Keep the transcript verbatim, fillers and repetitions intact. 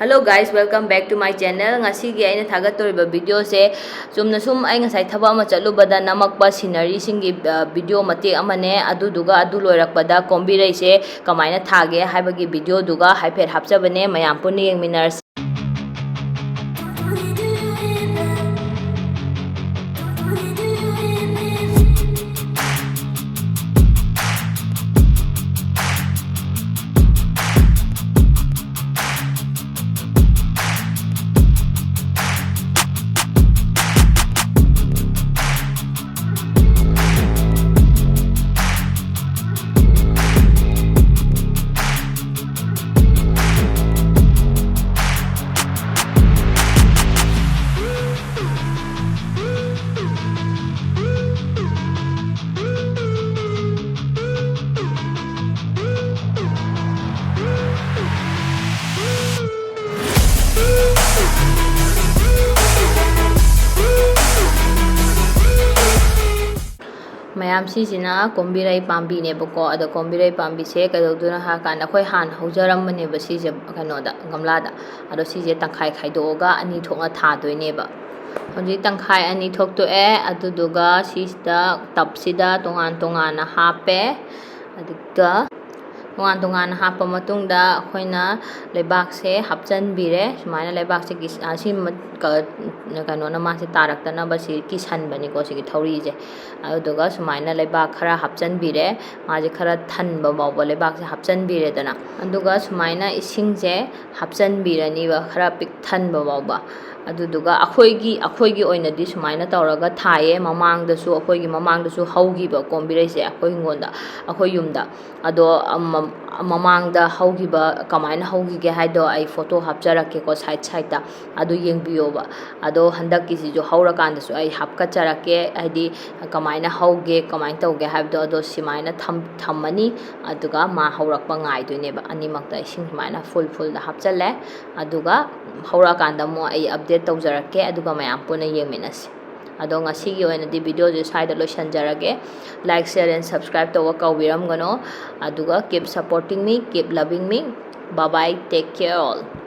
Hello guys, welcome back to my channel. ꯉꯁꯤꯒꯤ ꯑꯩꯅ ꯊꯥꯒꯠꯇꯣꯔꯤꯕ videoꯁꯦ ꯆꯨꯝꯅ ꯁꯨꯝ ꯑꯩ ꯉꯁꯥꯏ ꯊꯕꯛ ꯑꯃ ꯆꯠꯂꯨꯕꯗ ꯅꯝꯃꯛꯄ sceneryꯁꯤꯡꯒꯤ, ꯑ, video ꯃꯇꯦꯛ ꯑꯃꯅꯦ꯫ ꯑꯗꯨꯗꯨꯒ ꯑꯗꯨ ꯂꯣꯏꯔꯛꯄꯗ ꯀꯣꯝꯕꯤꯔꯩꯁꯦ ꯀꯃꯥꯏꯅ ꯊꯥꯒꯦ ꯍꯥꯏꯕꯒꯤ videoꯗꯨꯒ ꯍꯥꯏꯐꯦꯠ ꯍꯥꯞꯆꯕꯅꯦ꯫ ꯃꯌꯥꯝ ꯄꯨꯟꯅ ꯌꯦꯡꯃꯤꯟꯅꯔꯁꯤ꯫ ꯃꯌꯥꯝ, ꯁꯤꯁꯤꯅ ꯀꯣꯝꯕꯤꯔꯩ ꯄꯥꯝꯕꯤꯅꯦꯕꯀꯣ꯫ ꯑꯗꯣ ꯀꯣꯝꯕꯤꯔꯩ ꯄꯥꯝꯕꯤꯁꯦ ꯀꯩꯗꯧꯗꯣꯏꯅꯣ ꯍꯥꯏꯔꯀꯥꯟꯗ, ꯑꯩꯈꯣꯏ ꯍꯥꯟꯅ ꯍꯧꯖꯔꯝꯕꯅꯦꯕ ꯁꯤꯁꯦ ꯀꯩꯅꯣꯗ, ꯒꯝꯂꯥꯗ꯫ ꯑꯗꯣ ꯁꯤꯁꯦ ꯇꯪꯈꯥꯏ ꯈꯥꯏꯗꯣꯛꯑꯒ ꯑꯅꯤ ꯊꯣꯛꯅ ꯊꯥꯗꯣꯏꯅꯦꯕ꯫ ꯍꯧꯖꯤꯛ ꯇꯪꯈꯥꯏ ꯑꯅꯤ ꯊꯣꯛꯇꯣꯛꯑꯦ꯫ ꯑꯗꯨꯗꯨꯒ ꯁꯤꯁꯤꯗ, tubꯁꯤꯗ ꯇꯣꯉꯥꯟ ꯇꯣꯉꯥꯟꯅ ꯍꯥꯞꯄꯦ꯫ ꯑꯗꯨꯒ ꯇꯣꯉꯥꯟ ꯇꯣꯉꯥꯟꯅ ꯍꯥꯞꯄ ꯃꯇꯨꯡꯗ ꯑꯩꯈꯣꯏꯅ ꯂꯩꯕꯥꯛꯁꯦ ꯍꯥꯞꯆꯤꯟꯕꯤꯔꯦ꯫ ꯁꯨꯃꯥꯏꯅ ꯂꯩꯕꯥꯛꯁꯦ ꯀꯤꯁ-, ꯑ, ꯁꯤ ꯃ-, ꯀ-, ꯀꯩꯅꯣꯅ ꯃꯥꯁꯦ ꯇꯥꯔꯛꯇꯅꯕ ꯁꯤ ꯀꯤꯁꯟꯕꯅꯤꯀꯣ, ꯁꯤꯒꯤ ꯊꯧꯔꯤꯁꯦ꯫ ꯑꯗꯨꯗꯨꯒ ꯁꯨꯃꯥꯏꯅ ꯂꯩꯕꯥꯛ ꯈꯔ ꯍꯥꯞꯆꯤꯟꯕꯤꯔꯦ꯫ ꯃꯥꯁꯦ ꯈꯔ ꯊꯟꯕ ꯐꯥꯎꯕ ꯂꯩꯕꯥꯛꯁꯦ ꯍꯥꯞꯆꯤꯟꯕꯤꯔꯦꯗꯅ꯫ ꯑꯗꯨꯒ ꯁꯨꯃꯥꯏꯅ ꯏꯁꯤꯡꯁꯦ ꯍꯥꯞꯆꯤꯟꯕꯤꯔꯅꯤꯕ, ꯈꯔ ꯄꯤꯛ ꯊꯟꯕ ꯐꯥꯎꯕ꯫ ꯑꯗꯨꯗꯨꯒ ꯑꯩꯈꯣꯏꯒꯤ, ꯑꯩꯈꯣꯏꯒꯤ ꯑꯣꯏꯅꯗꯤ ꯁꯨꯃꯥꯏꯅ ꯇꯧꯔꯒ ꯊꯥꯏꯌꯦ꯫ ꯃꯃꯥꯡꯗꯁꯨ, ꯑꯩꯈꯣꯏꯒꯤ ꯃꯃꯥꯡꯗꯁꯨ ꯍꯧꯈꯤꯕ ꯀꯣꯝꯕꯤꯔꯩꯁꯦ ꯑꯩꯈꯣꯏ ꯍꯤꯡꯒꯣꯜꯗ, ꯑꯩꯈꯣꯏ ꯌꯨꯝꯗ꯫ ꯑꯗꯣ, ꯑꯃ-, ꯃꯃꯥꯡꯗ ꯍꯧꯈꯤꯕ ꯀꯃꯥꯏꯅ ꯍꯧꯈꯤꯒꯦ ꯍꯥꯏꯗꯣ ꯑꯩ photo ꯍꯥꯞꯆꯔꯛꯀꯦꯀꯣ side sideꯇ, ꯑꯗꯨ ꯌꯦꯡꯕꯤꯌꯣꯕ꯫ ꯑꯗꯣ ꯍꯟꯗꯛꯀꯤꯁꯤꯁꯨ ꯍꯧꯔꯀꯥꯟꯗꯁꯨ ꯑꯩ ꯍꯥꯞꯀꯠꯆꯔꯛꯀꯦ, ꯍꯥꯏꯗꯤ ꯀꯃꯥꯏꯅ ꯍꯧꯒꯦ, ꯀꯃꯥꯏꯅ ꯇꯧꯒꯦ ꯍꯥꯏꯕꯗꯣ꯫ ꯑꯗꯣ ꯁꯨꯃꯥꯏꯅ ꯊꯝ-, ꯊꯝꯃꯅꯤ, ꯑꯗꯨꯒ ꯃꯥ ꯍꯧꯔꯛꯄ ꯉꯥꯏꯗꯣꯏꯅꯦꯕ꯫ ꯑꯅꯤꯃꯛꯇ ꯏꯁꯤꯡ ꯁꯨꯃꯥꯏꯅ full fullꯗ ꯍꯥꯞꯆꯜꯂꯦ, ꯑꯗꯨꯒ ꯍꯧꯔꯛꯑꯀꯥꯟꯗ ꯑꯃꯨꯛ ꯑꯩ update ꯇꯧꯖꯔꯛꯀꯦ, ꯑꯗꯨꯒ ꯃꯌꯥꯝ ꯄꯨꯟꯅ ꯌꯦꯡꯃꯤꯟꯅꯁꯤ꯫ ꯑꯗꯣ ꯉꯁꯤꯒꯤ ꯑꯣꯏꯅꯗꯤ videoꯁꯦ ꯁ꯭ꯋꯥꯏꯗ ꯂꯣꯏꯁꯤꯟꯖꯔꯒꯦ꯫ Like, share and subscribe ꯇꯧꯕ ꯀꯥꯎꯕꯤꯔꯝꯒꯅꯣ꯫ ꯑꯗꯨꯒ keep supporting me, keep loving me. Bye bye, take care all.